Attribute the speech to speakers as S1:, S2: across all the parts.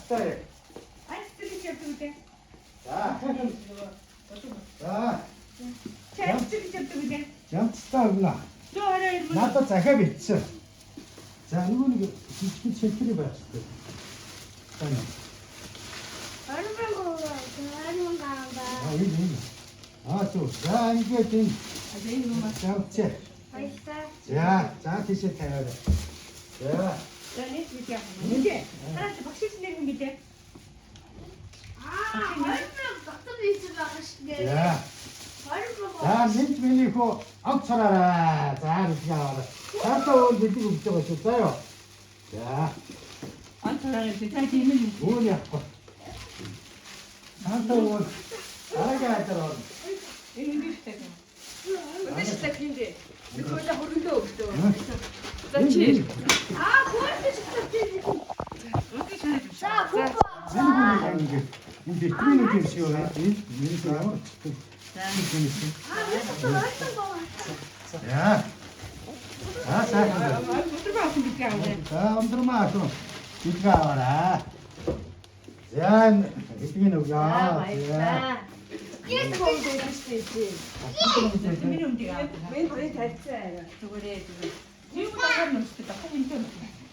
S1: Хаттай.
S2: Ань цэцэрлэг явдаг үү?
S1: За. За.
S2: Чи ань цэцэрлэг явдаг үү?
S1: Жамцтай өгнө.
S2: 122 мөр.
S1: Надад захиа бичсэн. За нөгөө нэг жижиг шэлтрий байх хэрэгтэй. За.
S3: 20,000 20,000 ба.
S1: Аа энэ энэ. Аа зүг. За ингээд энэ
S2: А за энэ юм аа.
S1: жамцээ.
S3: Баярлалаа.
S1: За, за тийшээ тавиарай. За.
S2: За нэг бид яах вэ? Нинжээ. Хараа чи багшийн нэр хүн билээ?
S3: Аа, 20,000 дотор ийсэн байгаа шүү дээ.
S1: За.
S3: 20,000.
S1: За минь миний хөө онц цараарай. За бэлгээ аваарай. Цаатаа өөр бэлэг өгч байгаа шүү. За юу. За.
S2: Он цараарай. За тийм юм.
S1: Өөр яахгүй. Цаатаа өөр дараагийн айдар орно.
S2: Энэ үндэ шүү дээ.
S4: Үндэ шилэг хиндэ. Би хөлөө хөргөндөө өгдөө. За
S1: Энэ
S4: чи.
S3: Аа, хөргөж шилдэг.
S2: Үндэ шүрэж.
S3: За, хүүхөө.
S1: Энэ хүн ингээд энэ витаминууд юм шиг байна. Энэ миний ямар ч
S2: За.
S1: юм шиг.
S3: Аа, би дотор 20,000 байгаа.
S1: За. За сайхан. байна.
S2: Өдөр авсан бэлгээ аваа.
S1: За өндрмаа ахын бэлгээ аваарай. За энэ бэлгийг өгөө.
S4: За
S1: За.
S4: баярлалаа. Яс хөнгө өгсөн шүү дээ.
S2: Миний үндийг аваа.
S4: Миний бүрийн тарьцсан арай.
S2: Зүгээрээ зүгээр. Юу дахиад нүстэй дахиад энэ юм.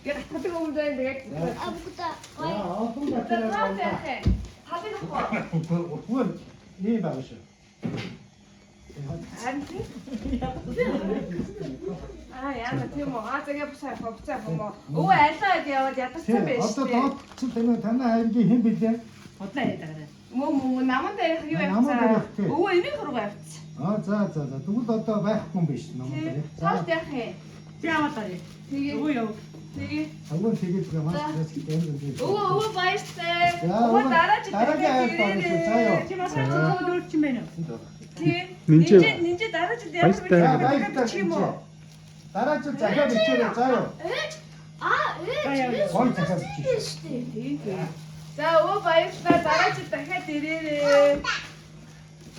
S4: Гэ гатгадаг өмнө байна тэгээд.
S3: Аа, бүгд
S1: За
S3: гоё.
S1: олон
S4: За
S1: батарей.
S4: яах юм? Талыг авах уу?
S1: Үгүй ийм байгаа шүү.
S4: Харин тийм. Аа яана тийм үү. Аа зэгээ буцаа явах, буцаа явах юм уу? Өвөө алиад яваад ядарсан
S1: Тийм
S4: байж
S1: одоо
S4: тээ.
S1: доод чи танай танай аймгийн хэн билээ?
S2: Худлаа яриад байгаа.
S4: Мөө мөө наман дээр юу
S1: Наман дээр явах
S4: явцсан?
S1: тий.
S4: Өвөө эмийн хуруу явцсан.
S1: Аа за за за тэгвэл одоо байхгүй юм биш наман
S4: Тийм.
S1: дээр.
S4: Цааш
S1: За
S4: яах юм?
S2: Чи аваад арай.
S4: Тэгээ
S2: Өвөө яв.
S4: тэгээ.
S1: агуун тэгээд маш их юм юм.
S4: Өвөө өвөө баярлалаа.
S1: За,
S4: Өвөө
S1: өвөө
S4: дараа жил
S1: дараагийн айлд орно шүү. За юу.
S2: Чи масаа цогцоод өөрч юм байна уу?
S4: Тийм.
S5: Нинжээ.
S4: Нинжээ нинжээ дараа жил ямар
S5: Баяртай.
S1: За баярлалаа.
S4: чи юм уу?
S1: Дараа жил захиа бичээрэй за юу.
S3: Ээж. Аа, ээж.
S1: Гой захиа бичээ.
S3: Шүү дээ.
S4: Тийм тийм. За өвөө баярлалаа. Дараа жил дахиад ирээрээ.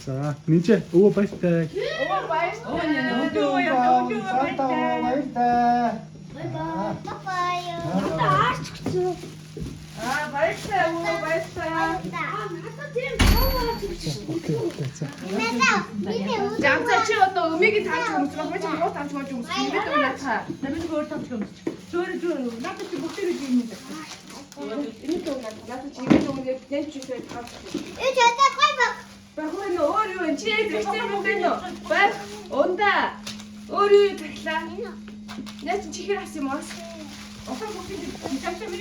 S5: За, нинжээ өвөө баяртай.
S4: Өвөө баярлалаа.
S2: Өвөө нэ өвөө яв. Өвөө
S1: Цаатаа
S2: баяртай.
S1: баярлалаа.
S3: Bye bye. Bye bye. Надад аарч өгсөн.
S4: Аа баярлалаа өвөө баярлалаа.
S3: Аа, надад тийм том аарч өгсөн.
S5: Окей, окей. За.
S3: Надад миний өвөө.
S4: Жамцаа чи одоо өмийг тааж өмсөх байх чи муу тааж өмсөх юм бэ наатаа.
S2: За би өөр томч өмсч. Зөөр зөөр надад чи бүгдээ гэж юм даа.
S4: Энэ дүү наатаа наатаа чи ингэ өмнө яг ч үсээ тааж.
S3: Ээж одоо гой баг.
S4: Бахуу нөө өөр юу вэ? Чи яг зэгцэн юм бэ нөө? Байх ундаа өөр юу тахлаа? Наа чи чихэр хас юм уу?
S2: Одоо бүгдээ жамцаа миний